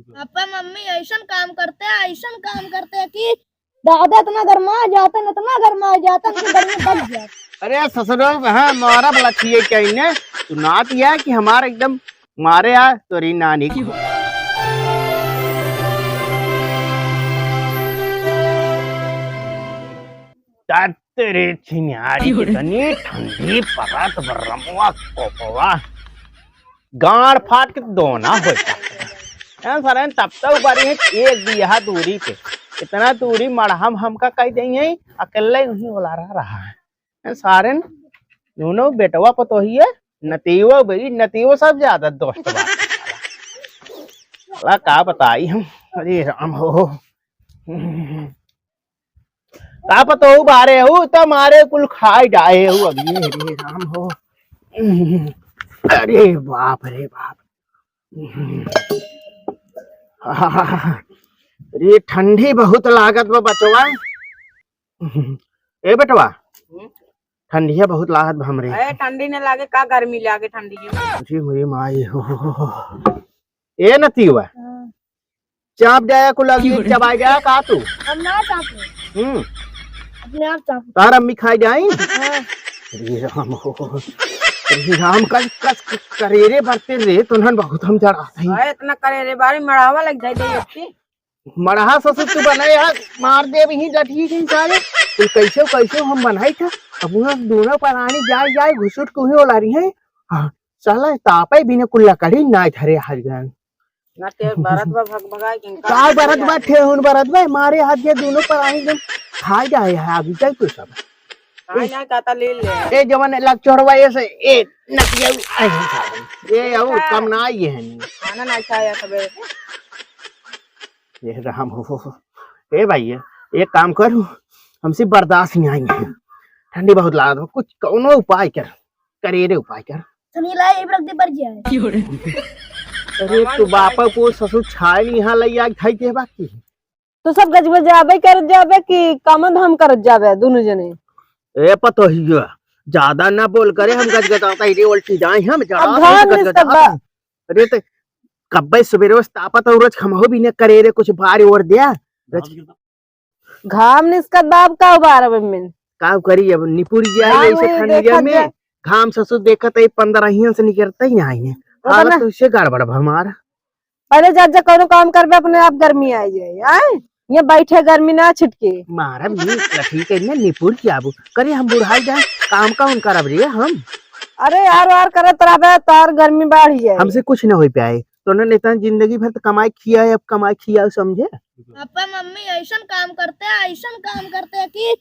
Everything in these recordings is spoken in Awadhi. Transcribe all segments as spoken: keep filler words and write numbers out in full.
पापा मम्मी ऐसन काम करते हैं, ऐसन काम करते हैं कि दादा इतना गरमा जाते हैं, इतना गरमा जाते हैं कि गर्मी बढ़ जाती। अरे ससुरो, हाँ, मारा भला छिए चाहिए ने। तू नात या कि हमार एकदम मारे आ तोरी नानी को। तत्ते रे छिनारी, कितनी ठंडी परत बरमुआ कोपवा। गाड़ फाट के दोना हो जाता। हैं सारे, तब तो ऊपर ही एक बियाह दूरी पे, इतना दूरी मड़हम हमका कह देंगे, अकेले ही ओलारा रहा है। हैं सारे, दोनों बेटवा पतोहिए, नतीवो भाई, नतीवो सब ज्यादा दोस्त बा। साला का बताई हम, अरे राम हो। का पतोहू बारे हूँ, त मारे कुल खाई डाए हूँ अभी, अरे राम हो। अरे बाप रे बाप। अरे ठंडी बहुत लागत बा बचवा। ए बेटवा, हम्म? ठंडिया बहुत लागत बा हमरे। ए, ठंडी न लागे का, गर्मी लागे ठंडी में। जी मेरी माई हो। ए नतीवा, हाँ। चाप जाया कुल अभी, क्यों रे? चबाई जाया का तू? हम ना चापे। हम्म। अपने आप चापे। तार अम्मी खाई जाई? हाँ। अरे राम हो। अरे राम, कस, कस, कस करेरे बरते रे, तो नन बहुत हम जड़ा सही। अरे इतना करेरे बारी मड़ावा लग जाए दे अपनी। मड़हा ससुर तू बनाए यार, मार दे भी डटी के साले। तू कैसे, कैसे हम बनाई था? अब उहाँ दोनों परानी जाए, जाए घुसुट को ही ओला रही है। हाँ, साला तापे बिना कुल लकड़ी ना धरे हाथ गए। ना ते बरत बा भग भगाए के इनका का बरत बा, ठेहुन बरत बा, मारे हाथ के दोनों परानी एकदम खा जाए है, अभी चल तू सब। हाँ, ना कहता ले ले। ए जवन लग चढ़वा ये से, ए नकिया, ए, ए, ओ, का? कम ना आई है नहीं। खाना ना खाया सबेरे से। ये राम हो। ए भाई, ये, एक काम करू, हमसे बर्दाश्त नहीं आई है। ठंडी बहुत लागत बा, कुछ कौनो उपाय कर, करेरे उपाय कर। सुनीला, ये रख दे, बढ़ जाए। अरे, तू बापा को ससुर छाए नहीं यहाँ लई आके खाई दे बाकी। तू सब गजबजाबे कर जाबे कि काम धाम करत जाबे दोनों जने? ए पतोहिया, ज्यादा ना बोल करे, हम गजगजाता ही रे, उल्टी जाए हम, जरा अब घर से में गजगजाता सब बा- हम। अरे ते कब्बे सुबेरे से तापत और रोज खमहो भी ने करे रे, कुछ बार ओर दिया। घाम निस्कत बाप का उबार अब में। का करी अब निपुर जाए घाम ऐसे हुई ठंडिया देखत में। जा। घाम ससुर देखत है, पन्द्रह हियन से निकलते ही नहीं है। वो तो हालत ना। तो इससे गड़बड़ बा हमारा। पहले जा, जा कौनो काम करबे, अपने आप गर्मी आ जाए, आए? ये बैठे गर्मी ना छिटके। मारा भी लठी के ने निपुर के आबू। करे हम बुढ़ाई जाए, काम का उन करब रे हम? अरे यार वार करत रहबे, तार गर्मी बढ़ जाए। हमसे कुछ ना हो पाए। तो उन्होंने इतना जिंदगी भर तो कमाई खिया है, अब कमाई खिया समझे? पापा मम्मी ऐसन काम करते हैं, ऐसन काम करते हैं कि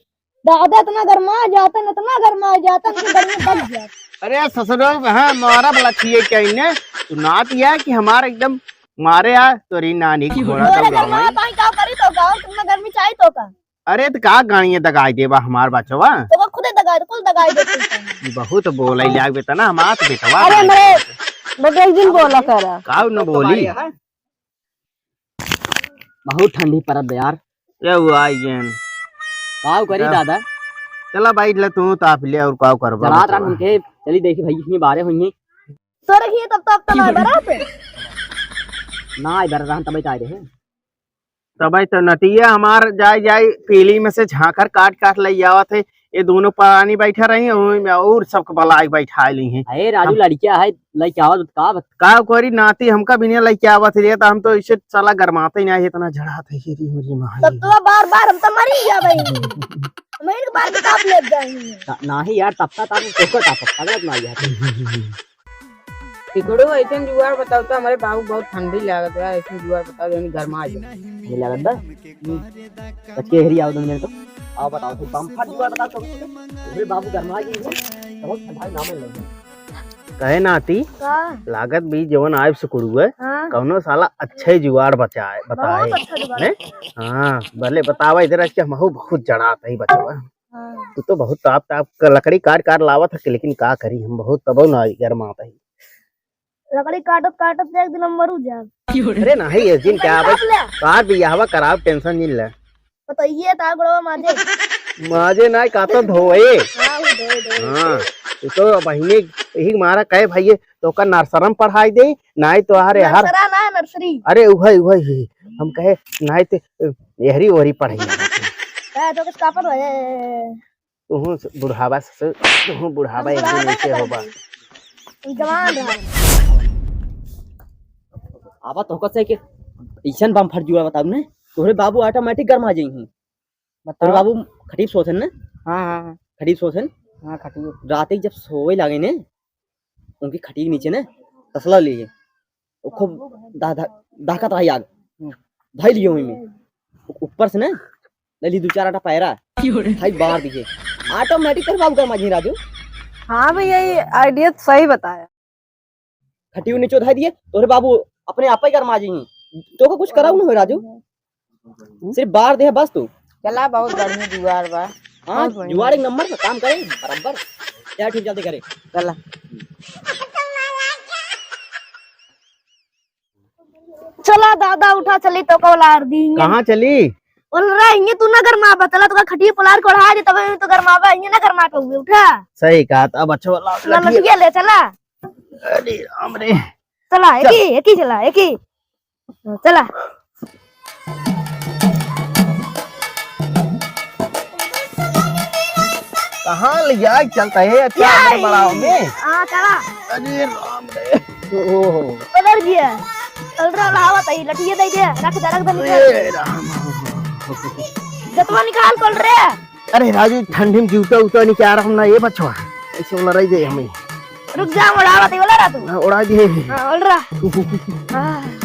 दादा इतना गरमा जाते हैं, इतना गरमा जाते हैं कि गर्मी बढ़ जाती। अरे ससुरो, हाँ, मारा भला छिए चाहिए ने। तू नात या कि हमार एकदम मारे आ तोरी नानी के घोड़ा तोरे दौड़ावा। गरमा ताई का करी तो का, और कितना गर्मी चाहिए तो का? अरे तो का गाड़िए दगाई देबा हमार बचवा? तो वो खुदे दगाई दे, कुल दगाई दे तू। बहुत बोले लाग बेटा ना हमार तो बेटवा। अरे मरे, बेटा एक दिन बोला करा। का न बोली? बहुत ठंडी परत बे यार। ये हुआ आई गेन। काव करी क्या? दादा? चला भाई, ले तू ताप ले और काव करबा चला बचवा। रात हमके चली देखी भाई, इतनी बारे हुई हैं। तोरे ही तब, तब, तब की आए बोले? बरात? ना आए बरात, हम तबे तो आए रहे। तबे तो नतिया हमार जाए, जाए पीली में से झांखर काट, काट ले आवत है। ये दोनों परानी बैठा रही हैं, ओही में और सबके बलाए बैठा ली हैं। अरे राजू, हम लड़किया है, लइके आवत का बत- का करी नाती, हमका भी नहीं लइके आवत रे, तो हम तो इसे साला गरमाते ही नहीं, इतना झड़ात है ये री मेरी माँ। तब तो बार बार हम तो मरी जावे। हम एक बार किताब ले जाएंगे। ना, नाही यार, तब तक आप तोको ताप, पगलत ना यार। टिकड़ो, ऐसे जुगाड़ बताओ तो, हमारे बाबू बहुत ठंडी लागत है, ऐसे जुगाड़ बताओ, यानी गरमा जाए। नहीं लागत बा? हम्म। बच के हेरी आओ दो मिनट तो। आओ बताओ, तो बम्फर जुगाड़ बताओ तो। अरे बाबू गरमा जी, बहुत ठंडा नाम है। कहे नाती, का? लागत भी जवन आइब सुकुड़ुए, हाँ। कौनो साला अच्छे जुगाड़ बचाए, बताए। बहुत अच्छा जुगाड़ हैं? बताए। हाँ, भले बतावा इधर आज के हमहू बहुत जड़ात है बचवा। हाँ। तू तो बहुत ताप ताप क लकड़ी काट काट लावत है, लेकिन का करी हम, बहुत तबो ना गरमात है। लकड़ी काटत काटत एक दिन हम मरू जाब। अरे नाही, एक दिन का भाई, ले। कार बियाहवा कराव, tension नहीं ले। बताइए ता गोड़वा माजे। माजे नाहीं, का तो धोए। हाँ, वो धोए, धोए। हाँ, तू तो बहिने यही मारा कहे भइये, तो का नर्सरम पढ़ाई दे, नाहीं तो अरे हर नर्सरा ना, नर्सरी। अरे उहइ, उहइ, उहइ। हम कहे, नाहीं तो, अ, एहरी ओहरी पढ़ाई ना। का तो कुछ कापर हो जाए। तुहूँ से बुढ़ावा से, तुहूँ बुढ़ावा हम एक दिन बुढ़ावा ऐसे से होबा। जवान रहा। आवा तो कसे के अइसन बम फट जुआ बताऊ ने, तोहरे बाबू automatic गरमा जइहीं। तोहरे बताओ। बाबू खटीप सोथन ने? हाँ, हाँ, हाँ। खटीप सोथन? हाँ, खटीप। रात के जब सोवे लागे ने, उनकी खटिया के नीचे ने तसला ले, वो खूब दह-, दह-, दहकत रही आग। हम्म। धई लियो ओइमे। उ-, ऊपर से ने ले ली दू चार आटा पैरा। क्यों रे? भाई बार दिए। Automatic कर बाबू का मझी राजू। हाँ भैया, ये idea तो सही बताया। खटिया नीचे धई दिए, तोहरे बाबू अपने आप ही गरमा जी। तो को कुछ कराऊ न हो राजू। सिर्फ बार दे बस तू। चला, बहुत बढ़िया जुगाड़ बा। हाँ, बहुत बढ़िया। जुगाड़ एक नंबर पे काम करे, बराबर। क्या ठीक चलते करे। चला। चला दादा, उठा, चली तो को लार दी। कहाँ चली? बोल रहा है, ये तू ना गरमाबा, चला तो खटिया पलार को ओढ़ा दे, तब तो गरमाबा, ये ना गरमा के हुए, उठा। सही कहा, तब अच्छा वाला ना लठिया। लठिया ले, चला। अरे राम रे। चला, एक चल। ही, एक ही चला, एक ही। चला। कहाँ ले जाए चलता है? अच्छा, यही। बड़ा में। हाँ, चला। अरे राम रे। ओहो। उधर गया। चल रहा, लावा तई, लठिया दे दे, रख दे, रख दे, निकाल। ए राम। जतवा निकाल, चल रे। अरे राजू, ठंडी में जूता उता नहीं क्या रहा ना, ये बचवा। ऐसे वाला रही दे हमें। रुक जा, उड़ावा दे वाला रहा तू। हाँ, उड़ा दे। हाँ, उड़ रहा। हाँ।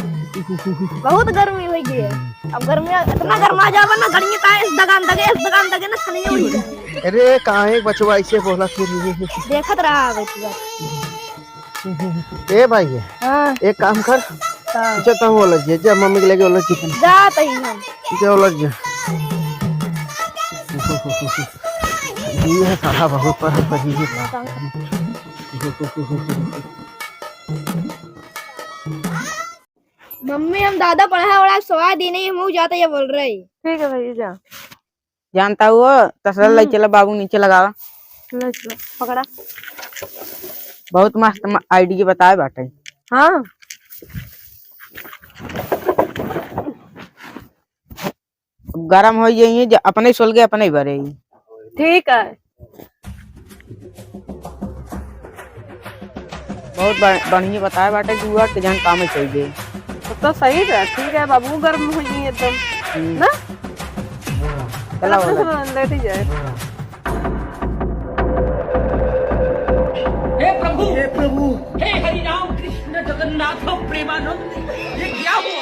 बहुत गर्मी हो गई है। अब गर्मी इतना गर्मा जावा ना, गर्मी का इस दगान दगे, इस दगान दगे ना, छनिए उड़ जाए। अरे, काहे बचवा ऐसे बोला फिर? देखत रहा बचवा। ए भाई, हाँ। एक काम कर, हाँ। अच्छा, तो वो लग जा, जा मम्मी के लेके वो लग जा। जा तई हम। जा वो लग जा। ये साला बहुत पर, पर ये मम्मी, हम दादा पढ़ा वढ़ा सवा दी नहीं, हम जाते ये बोल रहे। ठीक है भैया, जा। जानता हुआ, तसला ले हम्म। चला बाबू, नीचे लगावा। ले चला, पकड़ा। बहुत मस्त म-, idea बताए बाटे। हाँ। गरम हो जाइए, ज-, अपने सोल के अपने ही भरे। ठीक है। बहुत बढ़-, बढ़िया बताए बाटे जुआ के जहन काम में चल दे। तो, तो सही है, ठीक है, बाबू गर्म हो गई एकदम, हम्म। ना? चला, चला, बोला। चला, लेट ही जाए। हे प्रभु, हे प्रभु, हे हरि राम कृष्ण जगन्नाथ प्रेमानंद, ये क्या हुआ?